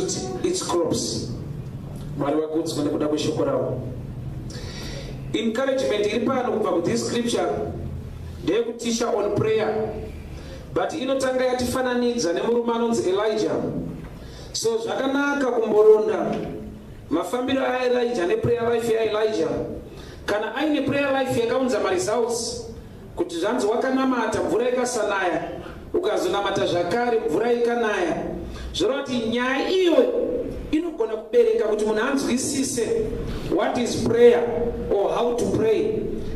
produced its crops. Mwari vakudzwa nekuda kweshoko ravo. Encouragement iri pano kubva kuthis scripture ndeyekutisha on prayer, but inotanga yatifananidza nemurume anonzi Elijah. So zvakanaka kumboronda mafambiro aElijah neprayer life yaElijah. Kana aine prayer life yakaunza maresults, kuti zvanzi wakanamata, mvura ikasanaya, ukazonamata zvakare, mvura ikanaya, zvoreva kuti nyaya iyo inogona kubereka kuti munhu anzwisise what is prayer or how to pray,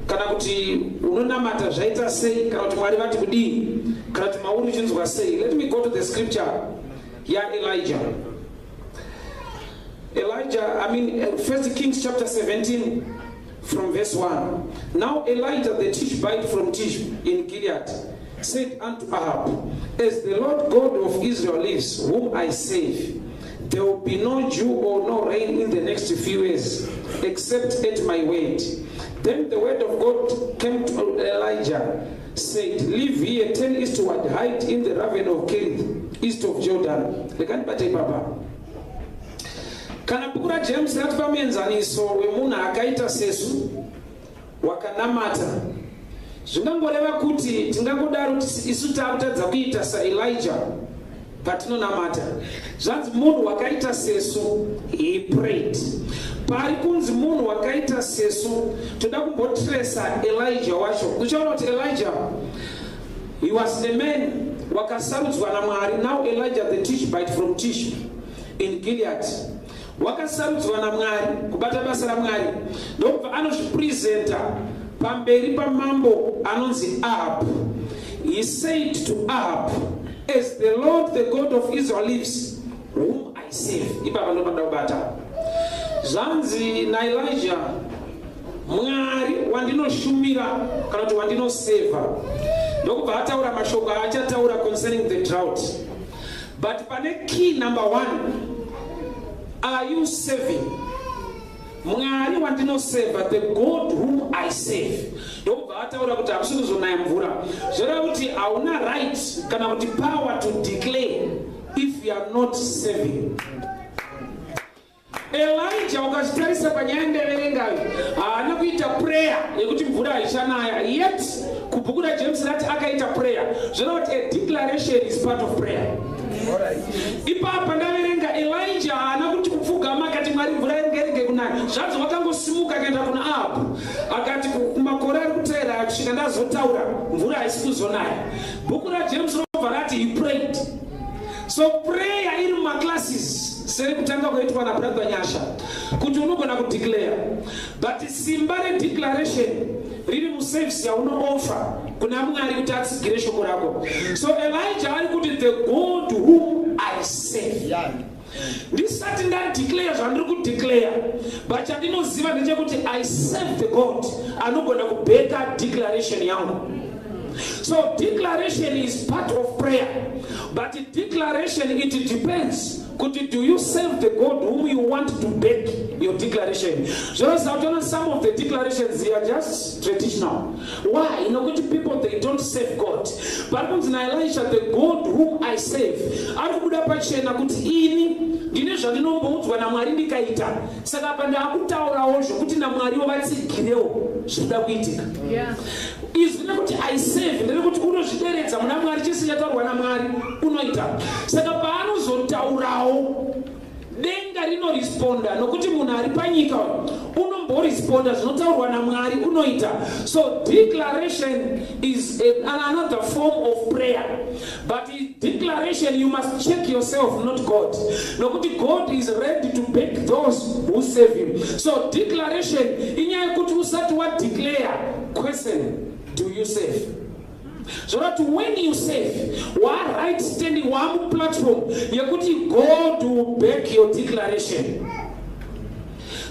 kana kuti unonamata zvaita sei, kana kuti Mwari vati kudii, kana kuti mauri uchinzwa sei. Let me go to the scripture yaElijah. Elijah, I mean, First Kings chapter 17 from verse 1. "Now Elijah the Tishbite from Tishbe in Gilead said unto Ahab, 'As the Lord God of Israel lives, whom I serve, there will be no dew or no rain in the next few years, except at my word.' Then the word of God came to Elijah, said, 'Leave here, turn eastward, hide in the ravine of Kerith, east of Jordan.'" Rekandibate ipapa. Kana bhuku raJames ratipa muenzaniso wemunhu akaita sesu wakanamata, zvingangoreva kuti tingangodaro isu taakutadza kuita saElijah patinonamata. Zvanzi munhu wakaita sesu, he prayed. Pari kunzi munhu wakaita sesu, toda kumbotresa Elijah wacho. Uchaona kuti Elijah, he was a man wakasarudzwa naMwari. "Now Elijah the Tishbite from Tishbe in Gilead," wakasarudzwa naMwari kubata basa raMwari, ndokubva anozvipresenta pamberi pamambo anonzi Ahab. He said to Ahab, "As the Lord, the God of Israel, lives, whom I serve." Ipapa ndopada kubata. Zvanzi naElijah, "Mwari wandinoshumira," kana kuti "wandinosevha," ndokubva ataura mashoko aachataura concerning the drought. But pane key number one: are you serving? Mwari wandinosevha, the God whom I serve, ndokubva ataura kuti hakusi kuzonaya mvura. Zvoreva kuti hauna right kana kuti power to declare if you are not serving. Elijah, ukachitarisa panyaya ndeverengayo, haana kuita prayer yekuti mvura haichanaya. Yet kubhuku raJames rati akaita prayer. Zvoreva kuti a declaration is part of prayer. Ipapa ndaverenga, Elijah haana kuti kupfugama akati, "Mwari, mvura ngerege kunaya." Zvanzi wakangosimuka, akaenda kuna Ahabhu, akati, "Kumakore ari kuteera, kusvika ndazotaura, mvura haisi kuzonaya." Bhuku raJames robva rati he prayed. So prayer iri mumaclasses, serekutanga kuitwa naBrother Nyasha, kuti unogona kudeclare, but simba redeclaration riri muservice yaunooffer kuna Mwari kuti atsigire shoko rako. So Elijah ari kuti, "The God whom I serve." Ndisati ndadeclare zvandiri kudeclare, but chandinoziva ndechekuti I serve the God anogona kubacka declaration yangu. So declaration is part of prayer, but declaration, it depends kuti do you serve the God whom you want to back your declaration. Zvinoziva kuti ona, some of the declarations are just traditional. Why? Nokuti people, they don't serve God. Pari kunzi naElisha, "The God whom I serve," ari kubuda pachena kuti ini ndine zvandinomboudzwa naMwari ndikaita. Saka apa ndaakutaurawo zvokuti naMwariwo vatsigirewo zvinoda kuitika. Izwi nekuti "I serve" nderekuti unozvideredza muna Mwari. Chese chataurwa naMwari unoita. Saka paanozotaurawo, denga rinoresponda, nokuti munhu ari panyika unomboresponda zvinotaurwa naMwari unoita. So declaration is another form of prayer, but declaration, you must check yourself, not God, nokuti God is ready to back those who serve him. So declaration, inyaya yekuti usati wadeclare, question: do you serve? Zvorati when you serve, waright standing, wamuplatform yekuti God will back your declaration.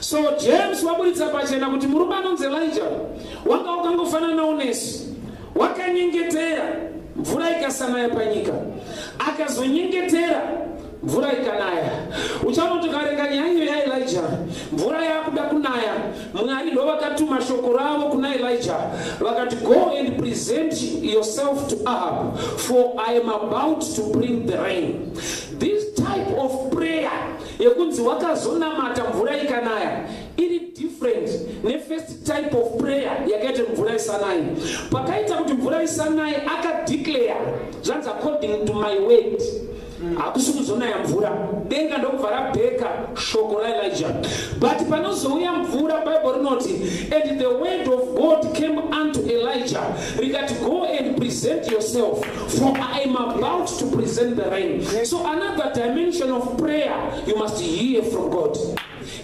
So James waburitsa pachena kuti murume anonzi Elijah wanga wakangofananawo nesu. Wakanyengetera, mvura ikasanaya panyika. Akazonyengetera, mvura ikanaya. Uchaona kuti ukaverenga nyaya iyo yaElijah, mvura yakuda kunaya, Mwari ndo vakatuma shoko ravo kuna Elijah, vakati, "Go and present yourself to Ahab, for I am about to bring the rain." This type of prayer Yekunzi wakazonamata mvura ikanaya iri different nefirst type of prayer yakaita mvura isanaye. Pakaita kuti mvura isanaye, akadeclare, zvanzi, "According to my word, hakusi kuzonaya mvura." Denga ndokubva rabheka shoko raElijah. But panozouya mvura, Bible rinoti, "And the word of God came unto Elijah," rikati, "Go and present yourself, for I am about to present the rain." So another dimension of prayer, you must hear from God.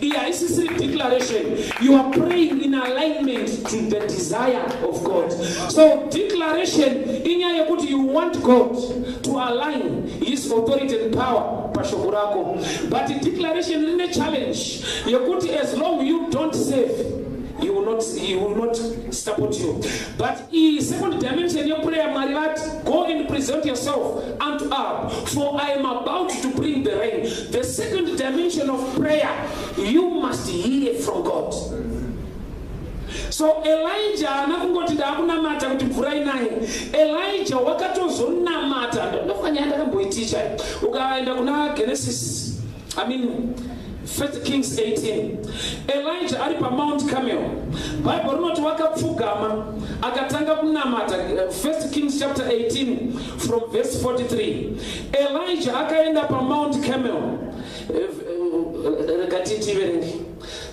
Iyi haisisiri declaration. You are praying in alignment to the desire of God. So declaration inyaya yekuti you want God to align his authority and power pashoko rako, but declaration rine challenge yekuti as long you don't save, he will not support you. But iyi second dimension yeprayer, Mwari vati, "Go and present yourself unto Ahab, for I am about to bring the rain." The second dimension of prayer, you must hear from God. So Elijah haana kungoti ndaakunamata kuti mvura inaye. Elijah wakatozonamata. Ndofunga nyaya ndakamboiticha. Ukaenda kuna Genesis, I mean First Kings 18, Elijah ari paMount Carmel, Bible rinoti wakapfugama akatanga kunamata. First Kings chapter 18 from verse 43. Elijah akaenda paMount Carmel. Rega tiverenge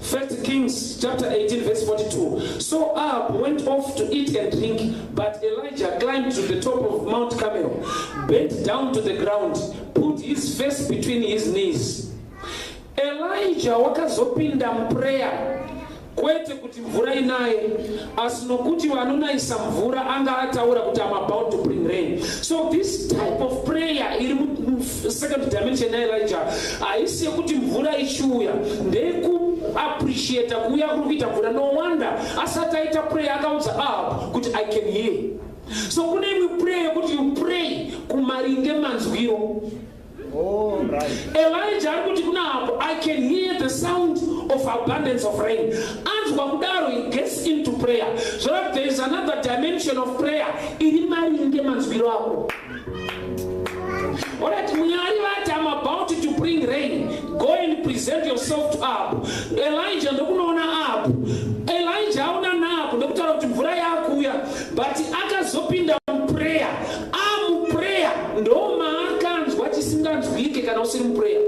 First Kings chapter 18 verse 42. So Ahab went off to eat and drink, but Elijah climbed to the top of Mount Carmel, bent down to the ground, put his face between his knees. Elijah wakazopinda muprayer, kwete kuti mvura inaye, asi nokuti vanonayisa mvura anga ataura kuti, "Am about to bring rain." So this type of prayer iri musecond dimension yaElijah haisi yekuti mvura ichiuya, ndeyekuappreciata kuuya kuri kuita mvura. No wonder asati aita prayer akaudza Ahab kuti, "I can hear." So kune imwe prayer yekuti you pray kumaringe manzwiro. Elijah ari kuti kuna Ahab, "I can hear the sound of abundance of rain." Anzwa kudaro, he gets into prayer. So that there is another dimension of prayer iri maringe manzwiro ako. Alright, Mwari vati, "I'm about to bring rain. Go and present yourself to Ahab." Elijah ndokunoona Ahab. Elijah aona naAhab ndokutaura kuti mvura yakuuya, but akazopinda muprayer. Amuprayer ndo maakanzwa chisinganzwike kana usiri muprayer.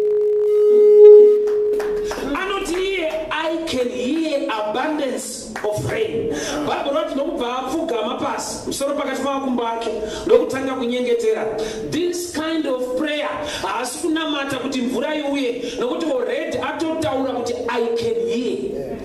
Anoti iye, "I can hear abundance of rain." Bhaibheri rati ndokubva apfugama pasi, musoro pakati pamakumbo ake, ndokutanga kunyengetera. This kind of prayer haasi kunamata kuti mvura iuye, nokuti already atotaura kuti, "I can hear."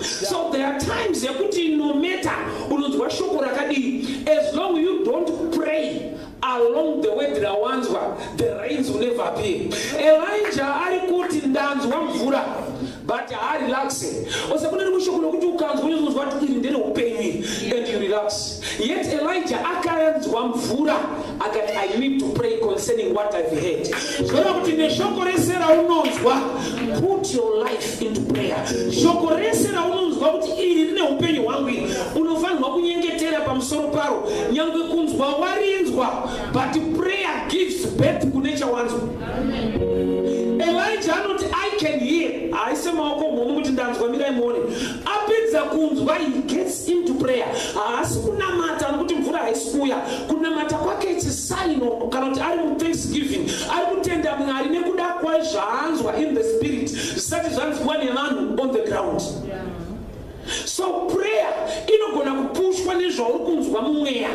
So there are times yekuti no matter unonzwa shoko rakadii, as long you don't pray along the way rawanzwa, the rains will never appear. Elijah ari kuti ndanzwa mvura, but haarelaxe. Ose kune rimwe shoko rokuti ukanzwa unozonzwa kuti iri ndereupenyu iri, and you relax. Yet Elijah akanzwa mvura akati, "I need to pray concerning what I've heard." Zvoreva kuti neshoko rese raunonzwa, put your life into prayer. Shoko rese raunonzwa kuti iri rine upenyu hwangu iri, unofanirwa kunyengetera pamusoro paro. Nyange kunzwa warinzwa, but prayer gives birth kune chawanzwa. Elijah anoti, "I can hear." Haise maoko muhomo kuti ndanzwa, mirai muone. Apedza kunzwa, he gets into prayer. Haasi kunamata nokuti mvura haisi kuuya. Kunamata kwake, it's sign kana kuti ari muthanksgiving, ari kutenda Mwari nekuda kwezvaanzwa in the spirit zvisati zvanzwiwa nevanhu on the ground. So prayer inogona kupushwa nezvauri kunzwa mumweya,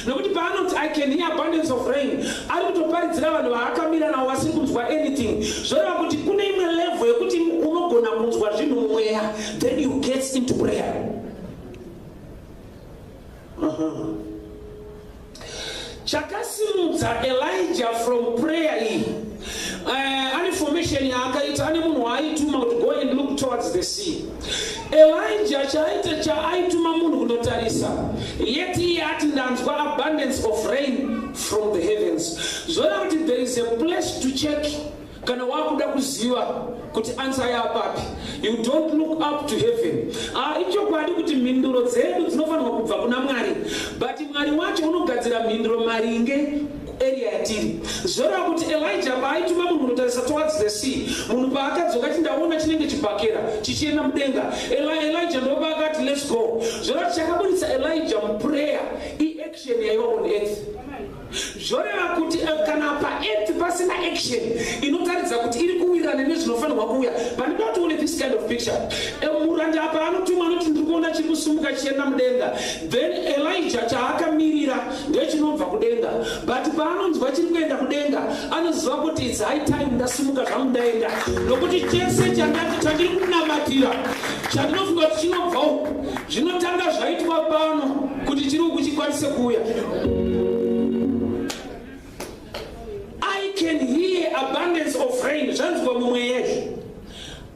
nokuti paanoti, "I can hear abundance of rain," ari kutoparidzira vanhu vaakamira navo vasiri kunzwa anything. Zvoreva kuti kune imwe level yekuti unogona kunzwa zvinhu mumweya, then you get into prayer. Chakasimudza Elijah from prayer iyi, ane formation yaakaita, ane munhu waaituma kuti, "Go and look towards the sea." Elijah chaaita, chaaituma munhu kundotarisa, yet iye ati ndanzwa abundance of rain from the heavens. Zvoreva kuti there is a place to check kana wakuda kuziva kuti answer yapapi. You don't look up to heaven. Ah, ichokwadi kuti mhinduro dzedu dzinofanirwa kubva kuna Mwari, but Mwari wacho unogadzira mhinduro maringe Area yatiri, zvoreva kuti Elijah paaituma munhu kunotarisa towards the sea, munhu paakadzoka ati, "Ndaona chinenge chibhakera chichienda mudenga," Elijah ndopaakati, "Let's go." Zvoreva kuti chakabudisa Elijah muprayer iaction yaiva on earth. Zvoreva kuti kana paearth pasina action inotaridza kuti iri kuwirirana nezvinofanirwa kuuya, pandinoda kuti uone this kind of picture, muranda apa anotumwa, anoti, "Ndiri kuona chiri kusumuka chienda mudenga." Then Elijah chaakamirira ndechinobva kudenga, but paanonzwa chiri kuenda kudenga, anoziva kuti it's high time ndasimuka zvangu ndaenda, nokuti chese chandati chandiri kunamatira, chandinofunga kuti chinobva uku, zvinotanga zvaitwa pano kuti chiri uku chikwanise kuuya. "I can hear abundance of rain," zvanzwa mumwe yezvo.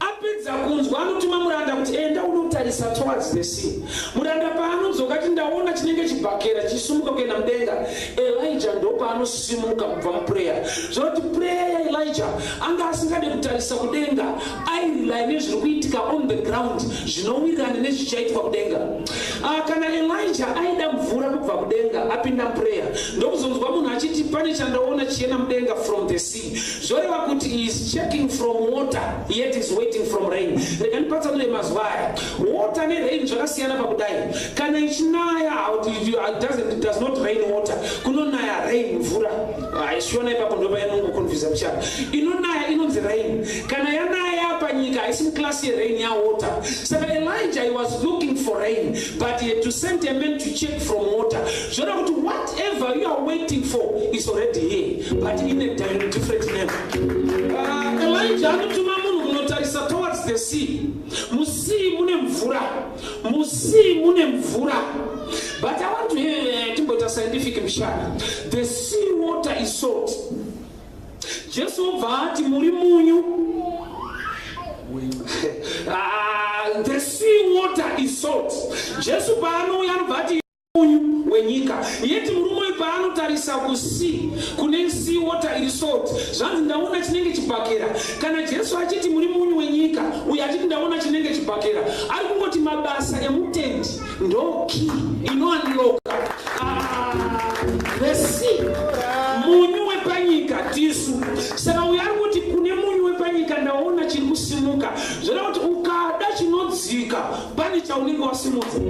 Apedza kunzwa, anotuma muranda kuti, "Enda unotarisa towards the sea." Muranda paanodzoka ati, "Ndaona chinenge chibhakera chisumuka kuenda mudenga," Elijah ndo paanosimuka kubva muprayer. Zvinoti prayer yaElijah anga asingade kutarisa kudenga, airely nezviri kuitika on the ground zvinowirirana nezvichaitwa kudenga. Ah, kana Elijah aida mvura kubva kudenga, apinda muprayer, ndokuzonzwa munhu achiti, "Pane chandaona chienda mudenga from the sea," zvoreva kuti he is checking from water, yet is waiting from rain. Rega ndipatsanure mazuva aya. Water nerain zvakasiyana pakudai: kana ichinaya, it does not rain water, kunonaya rain, mvura. Haisiona ipapo, ndopainongoconfusa muchana. Inonaya inonzi rain. Kana yanaya panyika, haisi muclass yerain, yawater. Saka Elijah, he was looking for rain, but he had to send a man to check from water. Zvoreva kuti whatever you are waiting for is already here, but in a different name. Elijah anotuma munhu kunotarisa towards the sea. Musea mune mvura, musea mune mvura, but I want to hear, timboita scientific mshana. The sea water is salt. Jesu obva ati, "Muri munyu." Ah, the sea water is salt. Jesu paanouya anobva ati, "Munyu wenyika." Yeti murume uyu paanotarisa kusea, kune sea water iri salt, zvanzi, "Ndaona chinenge chibhakera." Kana Jesu achiti, "Muri munyu wenyika," uyo achiti, "Ndaona chinenge chibhakera," ari kungoti mabasa emutendi ndo key inounlocka the sea. Munyu wepanyika tisu. Saka uyo ari kuti kune munyu wepanyika, "Ndaona chiri kusimuka." Zvoreva kuti ukada chinodzika, pane chaunenge wasimudza.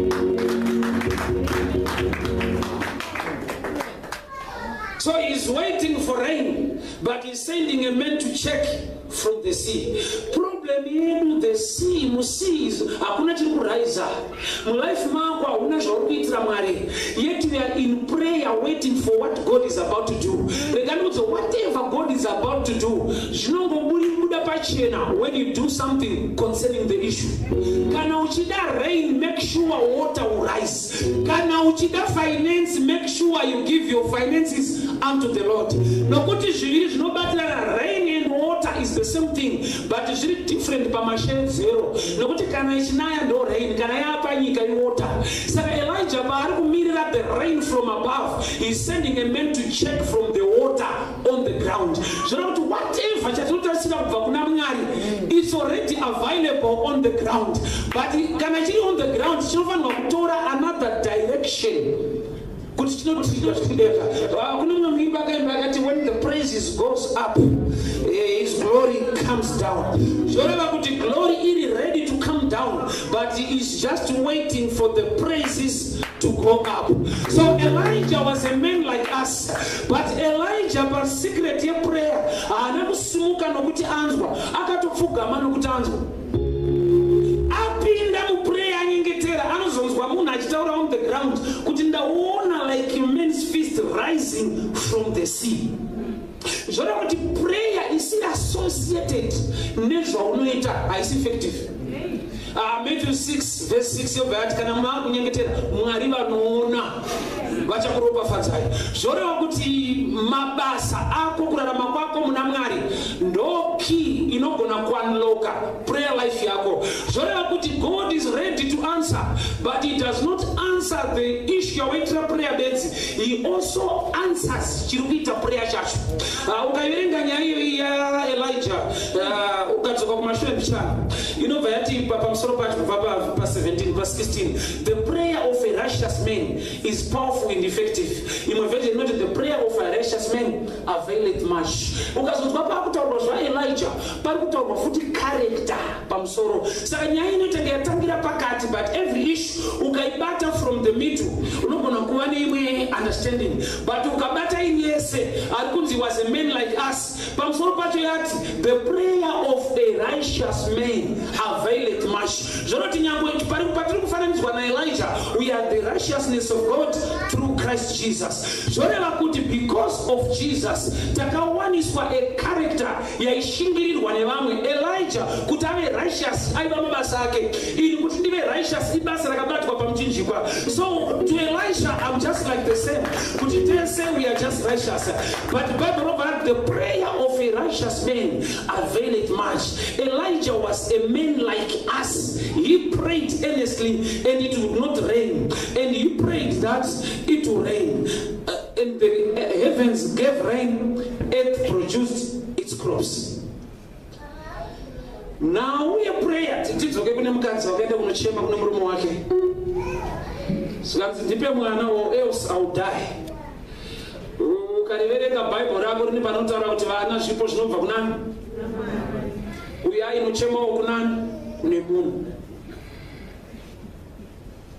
So he's waiting for rain, but he's sending a man to check from the sea. Problem yedu, the sea, musea hakuna chiri kuraisa. Mulife mako hauna zvauri kuitira Mwari, yet we are in prayer waiting for what God is about to do. Rega ndikudze, whatever God is about to do zvinongobuda pachena when you do something concerning the issue. Kana uchida rain, make sure water will rise. Kana uchida finance, make sure you give your finances unto the Lord, nokuti zviviri zvinobatirana. Rain and water is the same thing, but zviri different pamashedzero, nokuti kana ichinaya ndo rain, kana yaapanyika iwater. Saka Elijah paari kumirira the rain from above, he is sending a man to check from the water on the ground. Zvoreva kuti whatever chatinotarisira kubva kuna Mwari, it's already available on the ground, but kana chiri on the ground, chinofanirwa kutora another direction kuti chinotideka. Kune mumwe muimbi akaimba akati, "When the praises goes up, his glory comes down." Zvoreva kuti glory iri ready to come down, but he is just waiting for the praises to go up. So Elijah was a man like us, but Elijah pasecret yeprayer haana kusimuka nokuti anzwa, akatopfugama nokuti anzwa. Apinda muprayer, anyengetera, anozonzwa munhu achitaura on the ground kuti, "Ndaona like a man's fist rising from the sea." Zvoreva kuti prayer isiri associated nezvaunoita haisi effective. Matthew 6 verse 6 yobva yati, "Kana maa kunyengetera, Mwari vanoona vachakuropafadzai." Zvoreva kuti mabasa ako, kurarama kwako muna Mwari ndo key inogona kuunlocka prayer life yako. Zvoreva kuti God is ready to answer, but he does not answer the issue yawaitira prayer bedzi, he also answers chiri kuita prayer chacho. Ukaiverenga nyaya iyoyi yaElijah, ukadzoka kumashure mbichana, inobva yati pamusoro pacho kubva pa17 pa16, "The prayer of a righteous man is powerful and effective. Imwe version inoti, "The prayer of a righteous man availeth much." Ukazonzwa paakutaurwa zvaElijah, pari kutaurwa futi character pamusoro. Saka nyaya inotanga yatangira pakati, but every issue ukaibata from the middle, unogona kuva neimwe understanding. But ukabata ini yese, ari kunzi was a man like us, pamusoro pacho yati, "The prayer of a righteous man availeth much." Zvinoti nyangwe patiri kufananidzwa naElijah, we are the righteousness of God through Christ Jesus. Zvoreva kuti because of Jesus takawaniswa a character yaishingirirwa nevamwe. Elijah kuti ave righteous aiva mabasa ake. Ini kuti ndive righteous ibasa rakabatwa pamuchinjikwa. So to Elisha, I'm just like the same, kuti tese we are just righteous. But Bible robva rati, "The prayer of a righteous man availeth much." Elijah was a man like us. He prayed earnestly and it would not rain, and he prayed that it would rain, and the heavens gave rain, earth produced its crops. Now yeprayer, tidzoke kune mukadzi wakaenda kunochema kune murume wake, zvikanzi, "Ndipe mwana or else I'll die." Ukariverenga Bhaibheri rako, rine panotaura kuti vana zvipo zvinobva kunani. Uyo ainochemawo kunani? Kune munhu.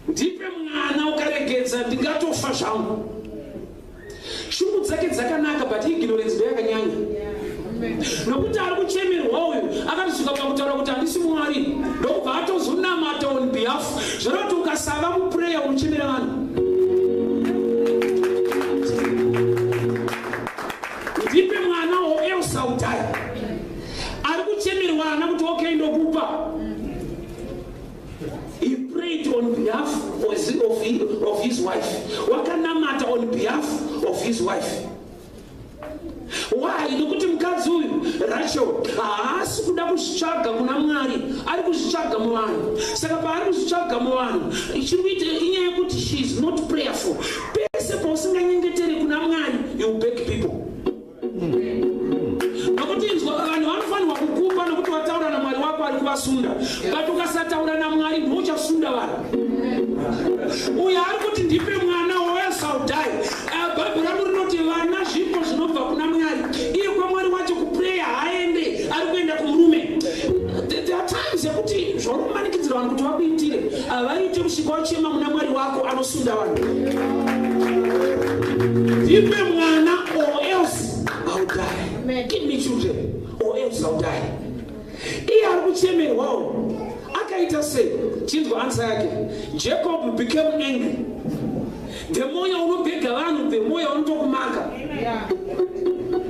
"Ndipe mwana, ukaregedza ndingatofa zvangu." Shungu dzake dzakanaka, but ignorance ndoyakanyanya, nokuti ari kuchemerwa uyu akatosvika pakutaura kuti, "Handisi Mwari," ndokubva atozonamata on behalf. Zvoreva kuti ukasava muprayer, unochemera vanhu. "Ndipe mwana or else I'll die." Ari kuchemerwa ana kuti, "Okay, ndokupa." He prayed on behalf of his wife. Wakanamata on behalf of his wife. Why? Nokuti mukadzi uyu Rachel haasi kuda kuzvitsvaga kuna Mwari, ari kuzvitsvaga muvanhu. Saka paari kuzvitsvaga muvanhu, chiri kuita inyaya yekuti she is not prayerful. Pese pausinganyengeteri kuna Mwari, you beg people, nokuti inzwa, vanhu vanofanirwa kukupa nokuti wataura naMwari wako ari kuvasunda. But ukasataura naMwari, ndouchasunda vanhu. Uyo ari kuti, "Ndipe mwana or else I'll die." Bhaibheri rangu rinoti vana zvipo zvinobva kuna Mwari. Iye kwaMwari wacho kuprayer haaende, ari kuenda kumurume. There are times yekuti zvauri kumanikidzira vanhu kuti vakuitire havaite kusvika wachema muna Mwari wako anosunda vanhu. "Ndipe mwana or else I'll die. Give me children or else I'll die." Iye ari kuchemerwawo akaita sei? Chinzwa answer yake. Jacob became angry. The more unobhega vanhu, the more unotokumaka,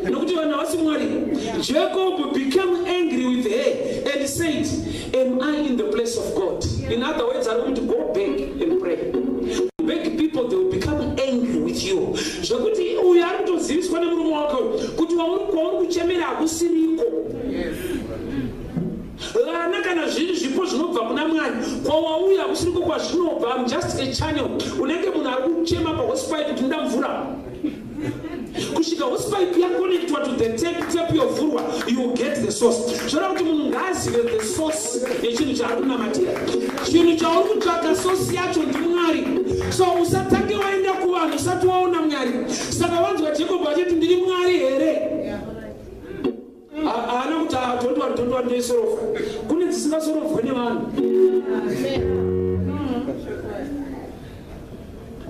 nokuti vanhu havasi Mwari. Jacob became angry with her and said, "Am I in the place of God?" In other words, ari kuti, "Go back and pray." Beg people, they will become angry with you, zvekuti uyu ari kutoziviswa nemurume wake kuti kwauri kuchemera hakusiriko. Vana kana zviri zvipo zvinobva kuna Mwari, kwawauya hakusiriko kwazvinobva. I'm just a channel. Unenge munhu ari kuchema pahosepipe kuti, "Nda mvura," kusvika hosepipe yaconnectwa to the tap, tap yovhurwa, you will get the source. Zvoreva kuti munhu ngaazive the source yechinhu chaari kunamatira. Chinhu chauri kutsvaka, source yacho ndiMwari. So usatange waenda kuvanhu usati waona Mwari. Saka wanzwa Jacob achiti, "Ndiri Mwari here?" Haana kuti, "Ah, don't worry, don't worry, ndoisorovha." Kune dzisingasorovhwe nevanhu.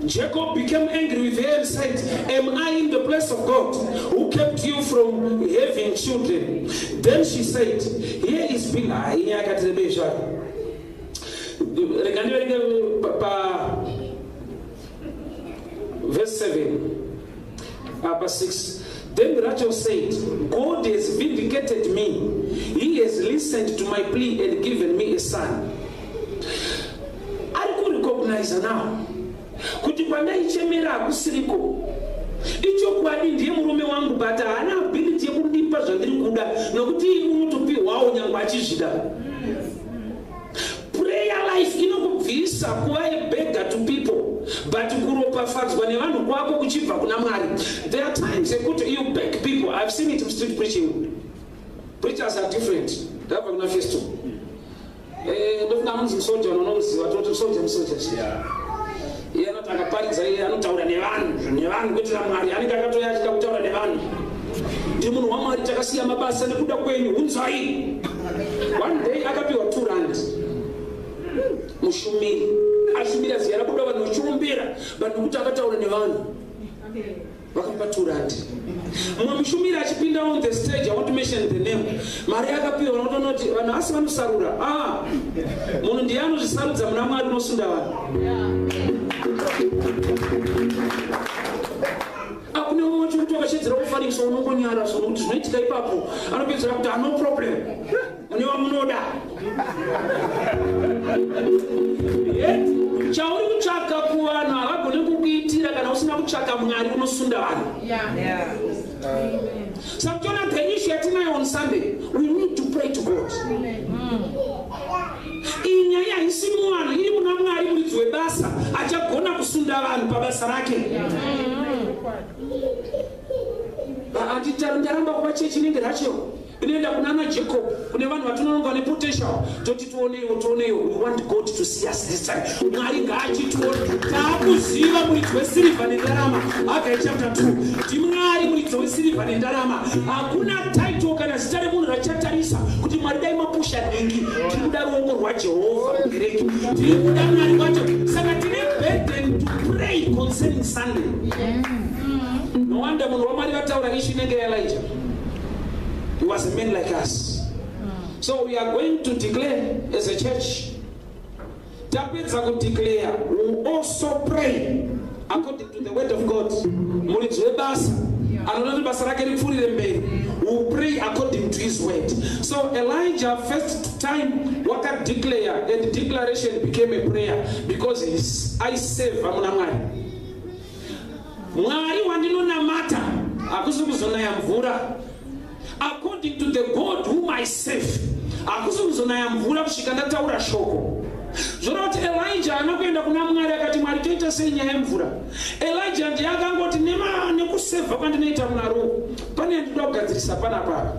Jacob became angry with her and said, "Am I in the place of God who kept you from having children?" Then she said, "Here is Bilhah." Inyaya yakati rebei zvayo. Rega ndiverenge pa verse 7, apa 6. Then Rachel said, "God has vindicated me. He has listened to my plea and given me a son." Ari kurecognize now kuti kwandaichemera hakusiriko. Ichokwadi, ndiye murume wangu, but haana ability yekundipa zvandiri kuda, nokuti unotopiwawo nyange achizvida. Prayer life inokubvisa kuva a beggar to people, but kuropafadzwa nevanhu kwako kuchibva kuna Mwari. There are times ekuti you beg people. I've seen it in street preaching. Preachers are different. Ndabva kuna Festo. Ndofunga anonzi Musoja, unonomuziva, toti Musoja, Musoja. Iye anoti akaparidza, iye anotaura nevanhu, nevanhu, kwete naMwari. Anenge akatoya achida kutaura nevanhu. Ndi munhu waMwari, takasiya mabasa nekuda kwenyu, hunzai. One day akapiwa R2. Mushumiri ashumira, ziya rabuda, vanhu vachirumbira vanhu nekuti akataura nevanhu, vakamupa R2. Mumwe mushumiri achipinda on the stage, I want to mention the name, mari akapiwa, unotonoti vanhu asi vanosarura. Ah, munhu ndiye anozvisarudza muna Mwari unosunda vanhu. Akune mumwe wacho kuti wakashedzera kufarisa, unongonyara so nokuti zvinoitika ipapo. Anopedzera kuti ano problem, mune wamunoda. Chauri kutsvaka kuvanhu havagoni kukuitira kana usina kutsvaka Mwari unosunda vanhu. Saka toona the issue yatinayo on Sunday, we need to pray to God. Iyi nyaya haisi muvanhu, iri muna Mwari, muridzi webasa achagona kusunda vanhu pabasa rake. Ndaramba kuva chechi inenge Rachel inoenda kuna ana Jacob, kune vanhu vatinononga nepotential, toti tioneiwo, tioneiwo. We want God to see us this time. Mwari ngaachitione. Taakuziva muridzi wesirivha nendarama. Hagai chapter 2, ndiMwari muridzi wesirivha nendarama. Hakuna title kana zita remunhu rachatarisa kuti Mwari dai mapusha nhingi. Tiri kuda ruoko rwaJehovha mukereke, tiri kuda Mwari wacho. Saka tine burden to pray concerning Sunday. No wonder munhu waMwari vataura issue inenge yaElijah. He was a man like us. So we are going to declare as a church. Tapedza kudeclare, we also pray according to the word of God. Muridzi webasa anoda kuti basa rake ripfuurire mberi, we pray according to his word. So Elijah, first time wakadeclare, and declaration became a prayer because aiseva muna Mwari. Mwari wandinonamata, hakusi kuzonaya mvura. According to the God whom I serve, hakusi kuzonaya mvura kusvika ndataura shoko. Zvoreva kuti Elijah haana kuenda kuna Mwari akati, "Mwari, toita sei nyaya yemvura?" Elijah ndiye akangoti, "Nekusevha kwandinoita Mwari, pane yandinoda kugadzirisa panapa.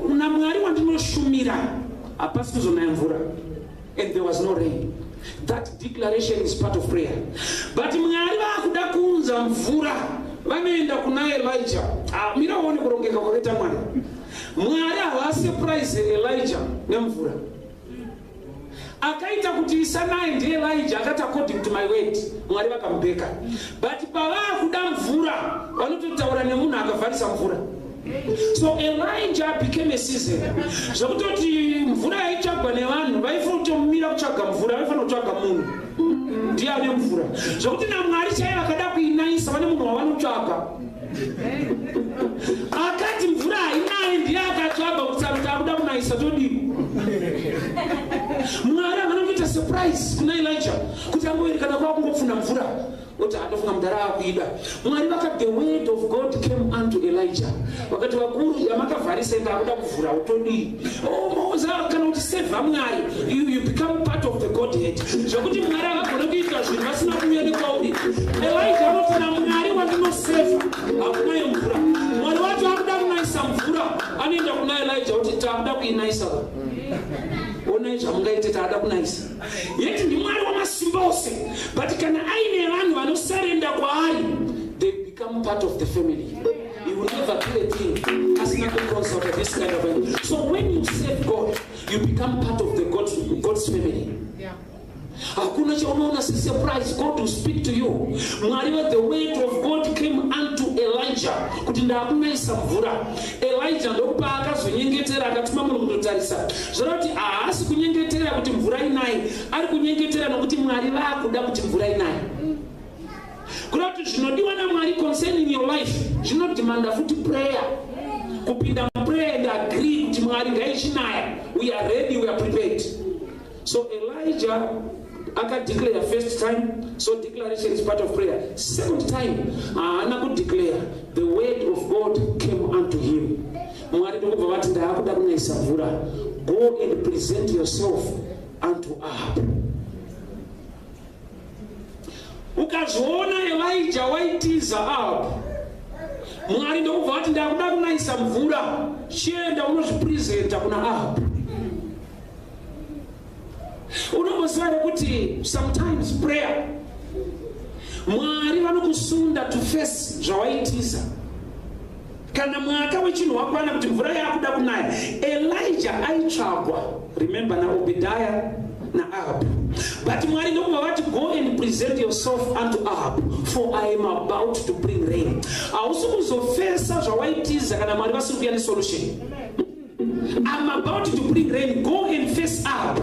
NaMwari wandinoshumira, hapasi kuzonaya mvura." And there was no rain. That declaration is part of prayer. But Mwari vaakuda kuunza mvura, vanoenda kuna Elijah. Ah, mira uone kurongeka kwakaita Mwari. Mwari havasurprise Elijah nemvura. Akaita kuti isanaye ndiElijah. Akati, "According to my word." Mwari vakamubheka. But pavaakuda mvura, vanototaura nemunhu akavharisa mvura. So Elijah became a season, zvekutoti mvura yaitsvagwa nevanhu vaifanira kutomira kutsvaga mvura, vaifanira kutsvaga munhu ndiye ane mvura. Zvekuti naMwari chaivo vakada kuinayisa, vane munhu wavanotsvaga. Akati mvura hainayi, ndiye akatsvaga kuti takuda kunayisa, todii? Mwari havana kuita surprise kuna Elijah kuti angoerekana kwakungopfuna mvura, oti andofunga mudhara akuida. Mwari vakati, the word of God came unto Elijah. Vakati, "Vakuru, yamakavharisa enda akuda kuvhura, utodii?" Kana kuti sevha Mwari, you become part of the Godhead, zvekuti Mwari havagone kuita zvinhu vasina kuuya nekwauri. Elijah anoti, "NaMwari wandinosevha, hakunayo mvura." Mwari wacho akuda kunayisa mvura, anoenda kuna Elijah kuti, "Takuda kuinayisa, onai zvamungaite, taada kunayisa." Yeti ndiMwari wamasimba ose, but kana aine vanhu vanosurrender kwaari, they become part of the family. He will never do a thing asina kuconsult this kind of thing. So when you serve God, you become part of the God's family. Hakuna chaunoona sesurprise. God will speak to you. Mwari wa, the word of God came unto Elijah kuti ndakunayisa mvura. Elijah ndokupa akazonyengetera, akatuma munhu kundotarisa. Zvoreva kuti haasi kunyengetera kuti mvura inayi, ari kunyengetera nokuti Mwari vaakuda kuti mvura inayi. Kuda kuti zvinodiwa naMwari concerning your life zvinodemanda futi prayer, kupinda muprayer and agree kuti Mwari ngaichinaya, we are ready, we are prepared. So Elijah akadeclare first time. So declaration is part of prayer. Second time haana kudeclare, the word of God came unto him. Mwari ndokubva vati, "Ndaakuda kunayisa mvura. Go and present yourself unto Ahab." Ukazviona, Elijah waitiza Ahab. Mwari ndokubva vati, "Ndakuda kunayisa mvura, chienda unozvipresenta kuna Ahab." Unomboziva here kuti sometimes prayer Mwari vanokusunda to face zvawaitiza. Kana mwaka wechinhu wakwana kuti mvura yakuda kunaya, Elijah aitsvagwa, remember, naObedhaya naAhab, but Mwari ndokubva vati, "Go and present yourself unto Ahab, for I am about to bring rain." Hausi kuzofesa zvawaitiza kana Mwari vasiri kuya nesolution. "I'm about to bring rain, go and face Ahab."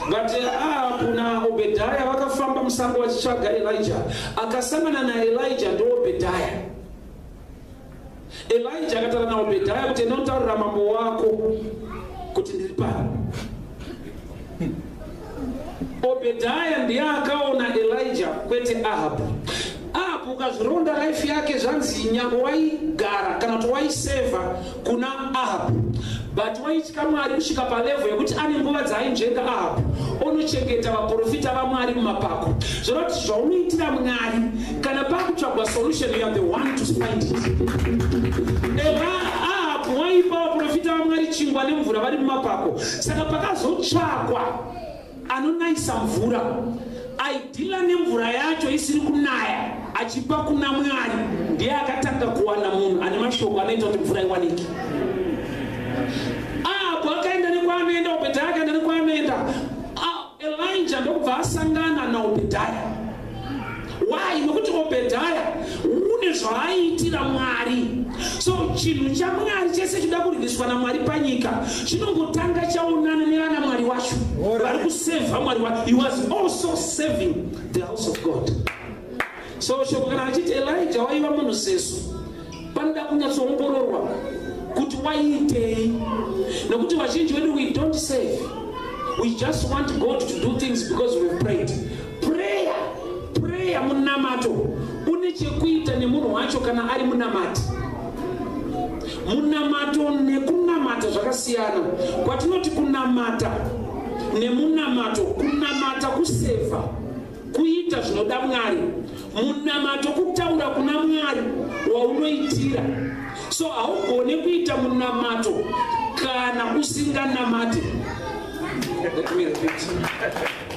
But Ahab naObedhaya vakafamba musango vachitsvaga Elijah. Akasangana naElijah ndoObedhaya. Elijah akataura naObedhaya kuti, "Enda mambo wako kuti ndiri pano." Obedhaya ndiye akaona Elijah, kwete Ahab. Ahab, ukazvironda life yake, zvanzi nyange waigara kana kuti waisevha kuna Ahab, but waitya Mwari kusvika palevel yekuti ane nguva dzaainzvenga Ahab, onochengeta vaprofita vaMwari mumapako. Zvoreva kuti zvaunoitira Mwari, kana pakutsvagwa solution, you are the one to find it. Ahab waipa vaprofita vaMwari chingwa nemvura vari mumapako. Saka pakazotsvakwa anonayisa mvura, aidhila nemvura yacho isiri kunaya achipa kuna Mwari, ndiye akatanga kuwana munhu ane mashoko anoita kuti mvura iwanike. Apo akaenda nekwaanoenda, Obhedhaya akaenda nekwaanoenda, Elijah ndokubva asangana naObhedhaya. Why? Nokuti Obhedhaya une zvaaiitira Mwari. So chinhu chaMwari chese chinoda kurwiswa naMwari panyika chinongotanga chaonana nevana Mwari wacho vari kusevha Mwari wacho. He was also serving the house of God. So shoko kana achiti Elijah waiva munhu sesu, panoda kunyatsoongororwa kuti waiitei, nokuti vazhinji vedu, we don't save. We just want God to do things because we've prayed. Prayer, prayer, munamato une chekuita nemunhu wacho kana ari munamati. Munamato nekunamata zvakasiyana. Kwatinoti kunamata nemunamato, kunamata kusevha, kuita zvinoda Mwari. Munamato kutaura kuna Mwari waunoitira. So haugone kuita munamato kana usinganamate. Let me repeat.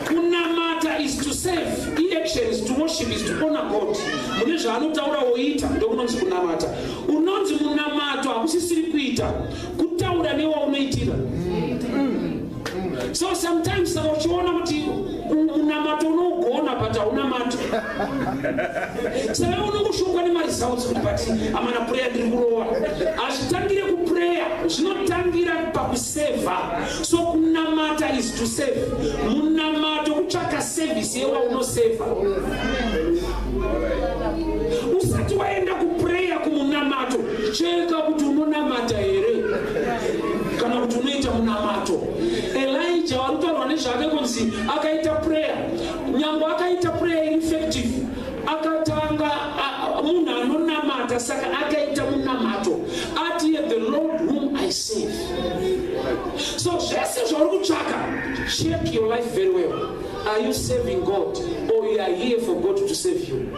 Kunamata is to serve, action is to worship, is to honor God mune zvaanotaura woita. Ndokunonzi kunamata. Unonzi munamato hakusisiri kuita, kutaura newaunoitira. So sometimes saka uchiona kuti munamato unougona but haunamato, saka unongoshongwa nemaresults kuti, "But amana, prayer ndiri kurova." Hazvitangire kuprayer, zvinotangira pakusevha. So kunamata is to serve. Munamato kutsvaka service yewaunosevha. Usati waenda kuprayer, kumunamato, cheka kuti unonamata here kana kuti unoita munamato. Elijah wari kutaurwa nezvake kunzi akaita prayer, nyange akaita prayer effective, akatanga munhu anonamata. Saka akaita munamato, ati, "The Lord whom I serve." So zvese zvauri kutsvaka, check your life very well. Are you serving God or you are here for God to save you?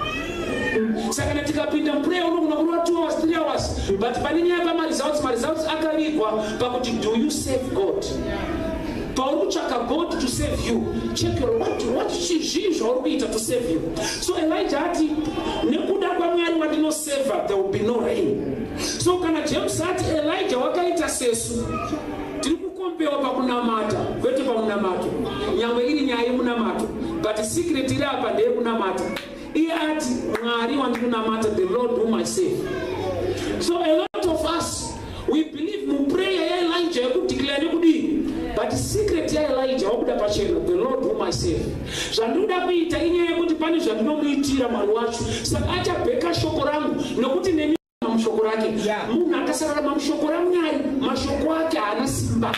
Saka kana tikapinda muprayer, unogona kurova 2 hours, 3 hours, but pane nyaya pamaresults. Maresults akavigwa pakuti, do you save God? Pauri kutsvaka God to save you, check your what, zvii zvauri kuita to save you? So Elijah ati, "Nekuda kwaMwari wandinoseva, there will be no rain." So kana James ati Elijah wakaita sesu, tiri kukompewa pakunamata, kwete pamunamato. Nyangwe iri nyaya yemunamato, but secret iri apa ndeyekunamata. Iye ati, "Mwari wandinonamata, the Lord whom I save." So a lot of us, we believe muprayer yaElijah yekudeclare nekudii, but secret yaElijah wabuda pachena, "The Lord whom I save." Zvandinoda kuita inyaya yekuti pane zvandinomuitira Mwari wacho, saka achabheka shoko rangu, nokuti neni mushoko rake. Munhu akasararama mushoko raMwari, mashoko ake haana simba.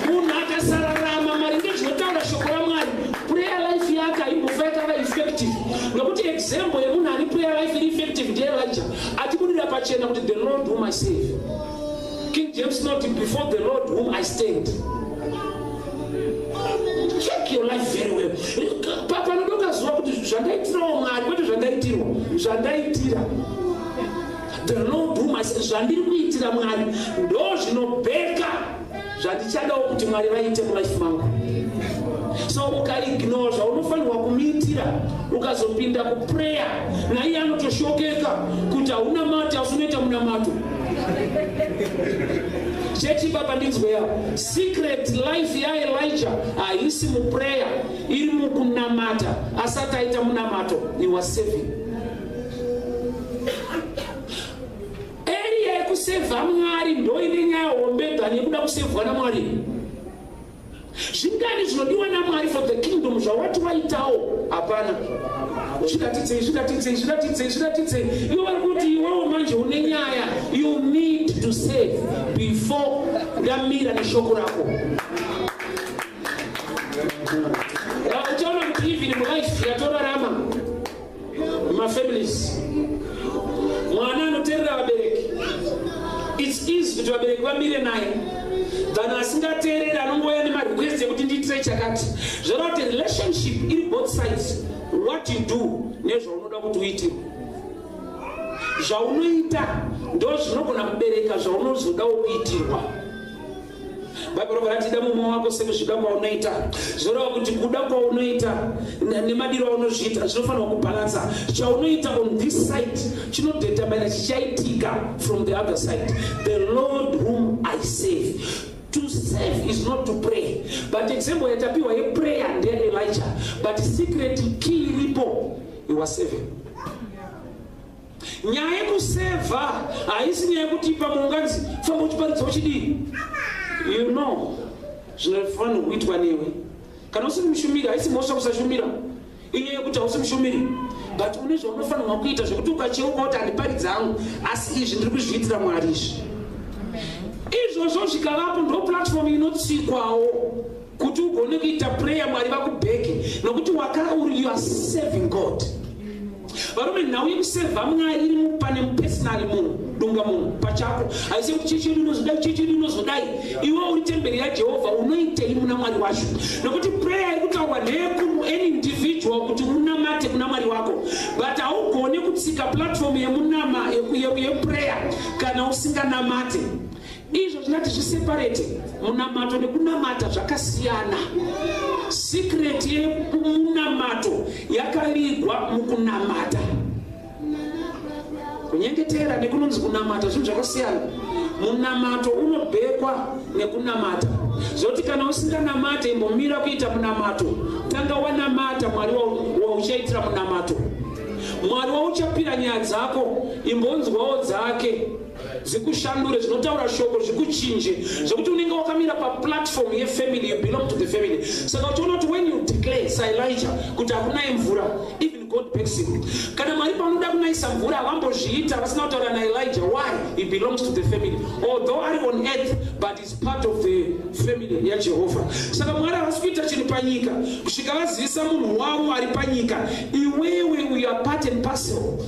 Munhu akasararama maringe zvinotaura shoko raMwari, prayer life yake haimbofa yakava effective, nokuti example yemunhu ari prayer life iri effective ndeElijah, achibudira pachena kuti, "The Lord whom I save." King James not, "Before the Lord whom I stand." Check your life very well. Panodoka zuva kuti zvandaitirawo Mwari, kwete zvandaitirwa, zvandaitira the Lord whom I serve, zvandiri kuitira Mwari ndo zvinobheka zvandichadawo kuti Mwari vaite mulife mangu. So ukaignore zvaunofanirwa kumuitira, ukazopinda kuprayer, naiye anotoshokeka kuti hauna mati, asi unoita munamato. Chechi, baba, ndinzweya. Secret life yaElijah haisi muprayer, iri mukunamata. Asati aita munamato, he was serving. Area yekusevha Mwari ndo ine nyaya hombe than yekuda kusevhwa naMwari. Zvingani zvinodiwa naMwari for the kingdom zvawati waitawo? Hapana. Zviratidzei, zviratidzei, zviratidzei, zviratidzei. Iwe vari kuti iwewo manje une nyaya. You need to save before ndamira neshoko rako. Uchaona kuti even mulife yatorarama, mumafamilies, mwana anoteerera vabereki, it's easy kuti vabereki vamire naye than asingateereri, anongouya nemarequest ekuti ndiitire chakati. Zvoreva kuti relationship iri both sides, what you do nezvaunoda kuti uitirwe. Zvaunoita ndo zvinogona kubereka zvaunozodawo kuitirwa. Bhaibheri robva rati, "Ida mumwe wako sekuzvida kwaunoita." Zvoreva kuti kuda kwaunoita nemadiro aunozviita zvinofanirwa kubhalansa. Chaunoita on this side chinodetermina chichaitika from the other side. The Lord whom I save. To save is not to pray, but example yatapiwa yeprayer ndeyaElijah, but secret key iripo, he was serving. Nyaya yekusevha haisi nyaya yekuti pamwe unganzi famba uchiparidza uchidii. You know zvinofanirwa kuitwa newe. Kana usiri mushumiri, haisi mhosva kusashumira. Inyaya yekuti hausi mushumiri, but une zvaunofanirwa kuita zvekuti ukacheuka kuti handiparidzi hangu, asi izvi ndiri kuzviitira Mwari. Izvi izvozvo zvikavapo, ndo platform inotsikwawo kuti ugone kuita prayer, Mwari vakubheke, nokuti wakauri, you are serving God. Varume, nhau yekusevha Mwari iri pane personal, munhu dunga munhu pachako. Haisi kuti chechi yedu inozodai, chechi yedu inozodai. Iwe uri temberi yaJehovha, unoitei muna Mwari wacho? Nokuti prayer iri kutaurwa ndeyeku any individual, kuti unamate kuna Mwari wako, but haugoni kutsika platform yemunama yeprayer kana usinganamate. Izvo zvinati zviseparate. Munamato nekunamata zvakasiyana. Secret yemunamato yakavigwa mukunamata. Kunyengetera nekunonzi kunamata zvinhu zvakasiyana. Munamato unobhekwa nekunamata, zvoti kana usinganamate, imbomira kuita munamato. Tanga wanamata Mwari wauchaitira munamato, Mwari wauchapira nyaya dzako. Imbonzwawo dzake zikushandure, zvinotaura shoko zvikuchinje, zvekuti unenge wakamira paplatform yefamily. You belong to the family. Saka uchiona kuti when you declare saElijah kuti hakunai mvura, even God backs him. Kana Mwari panoda kunaisa mvura, havambozviita vasina kutaura naElijah. Why? He belongs to the family. Although ari on earth, but is part of the family yaJehovha. Saka Mwari havasi kuita chinhu panyika kusvika vazivisa munhu wavo ari panyika. Iwewe, you are part and parcel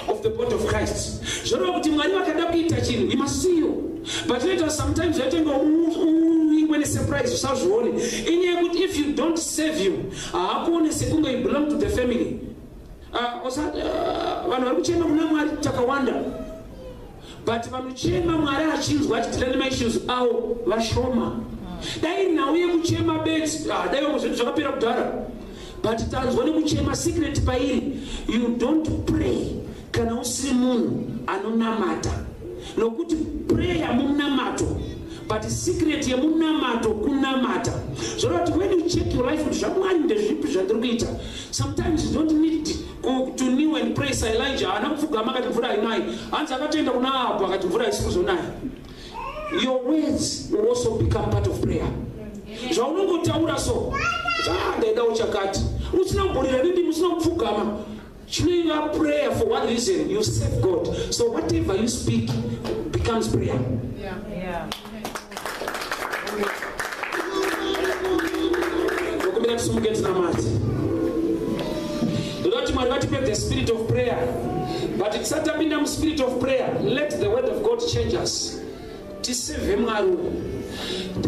of the body of Christ. Zvoreva kuti Mwari vakada kuita chinhu, he must see you. But inoita sometimes zvaitenge uingwe nesurprise, usazvione. Inyaya yekuti if you don't save him, haakuone sekunge you belong to the family. Vanhu vari kuchema kuna Mwari takawanda, but vanochema Mwari achinzwa, achideala nemaissues avo, vashoma. Dai nhau yekuchema bedzi, dai vamwe zvinhu zvakapera kudhara, but tanzwa nekuchema. Secret pairi, you don't pray kana usiri munhu anonamata, nokuti prayer munamato, but secret yemunamato kunamata. Zvoreva kuti when you check your life kuti zvaMwari ndezvipi zvandiri kuita, sometimes you don't need to kneel and pray. SaElijah, haana kupfugama akati mvura hainai. Hanzi akatoenda kuna Ahabhu akati mvura haisi kuzonaya. Your words will also become part of prayer. Zvaunongotaura so, "Ah, ndaidawo chakati," usina kumborira nendimi, usina kupfugama, chinoiva prayer. For one reason, you serve God, so whatever you speak becomes prayer. Ndokumbira tisimuke tinamate. Ndoda kuti Mwari vatipe the spirit of prayer, but tisati tapinda muspirit of prayer, let the word of God change us. Tisevhe Mwari uyu.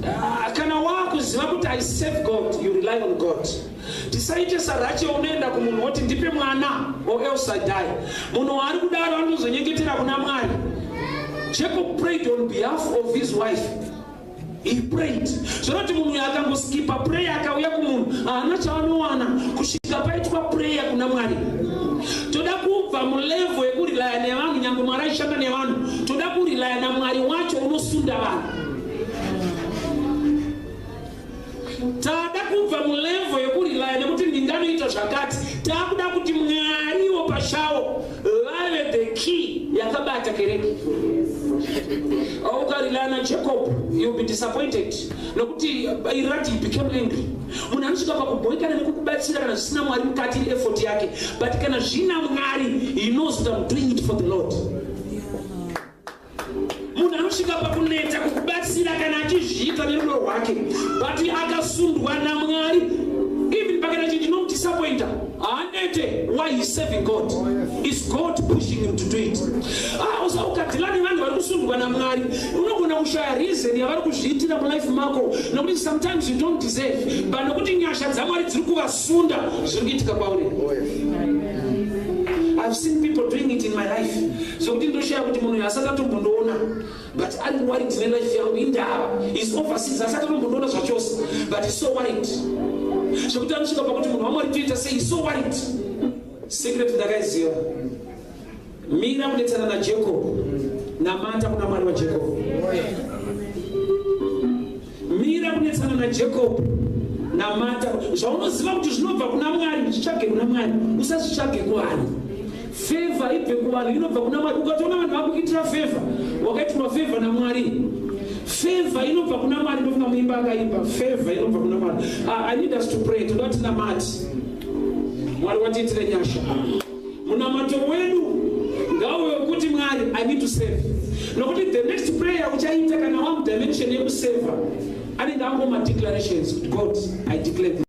Ah, kana waakuziva kuti I serve God, you rely on God. Tisaite saRachel, unoenda kumunhu woti, "Ndipe mwana or else I die." Munhu waari kudaro anozonyengetera kuna Mwari. Jacob prayed on behalf of his wife. He prayed. Zvinoti munhu uyu akangoskipa prayer, akauya kumunhu, haana chaanowana kusvika paitwa prayer kuna Mwari. Toda kubva mulevel yekurelaya nevanhu. Nyange Mwari aishanda nevanhu, toda kurelaya naMwari wacho unosunda vanhu. Tada kubva mulevel yekurelaya nekuti ndinganoita zvakati. Taakuda kuti Mwariwo pashawo vave the key yakabata kereke. Ukarelaya naJacob, you'll be disappointed, nokuti irati he became angry. Munhu anosvika pakubhoikana nekukubatsira kana zvisina Mwari mukati, iri effort yake, but kana zvina Mwari, he knows that I'm doing it for the Lord. Munhu anosvika pakuneta kukubatsira kana achizviita nerudo rwake, but akasundwa naMwari, even pakana chinhu chinomudisappointa, haanete. Why? He's serving God. Is God pushing him to do it. Ah, ukadeala nevanhu vari kusundwa naMwari, unogona kushaya reason yavari kuzviitira mulife mako, nokuti sometimes you don't deserve, but nokuti nyasha dzaMwari dziri kuvasunda, zviri kuitika kwauri. I've seen people doing it in my life, zvokuti ndoshaya kuti munhu uyu asati atombondoona, but ari worried nelife yangu. Indava is overseas, asati atombondoona zvachose, but is so worried zvokuti anosvika pakuti, "Munhu waMwari, toita sei?" Is so worried. Secret ndakaiziva: mira kunetsana naJacob, namata kuna Mwari waJacob. Mira kunetsana naJacob, namata. Zvaunoziva kuti zvinobva kuna Mwari, zvitsvage kuna Mwari, usazvitsvage kuvanhu. Favor ibve kuvanhu, inobva kuna Mwari. Ukatoona vanhu vakuitira favor, wakaitirwa favor naMwari. Favor inobva kuna Mwari. Ndofunga muimba akaimba, favor inobva kuna Mwari. I need us to pray. Toda kuti namati Mwari watiitire nyasha. Munamato wedu ngauve wekuti, "Mwari, I need to serve," nokuti the next prayer uchaita kana wamudimension yekuseva anenge angoma declarations kuti, "God, I declare this."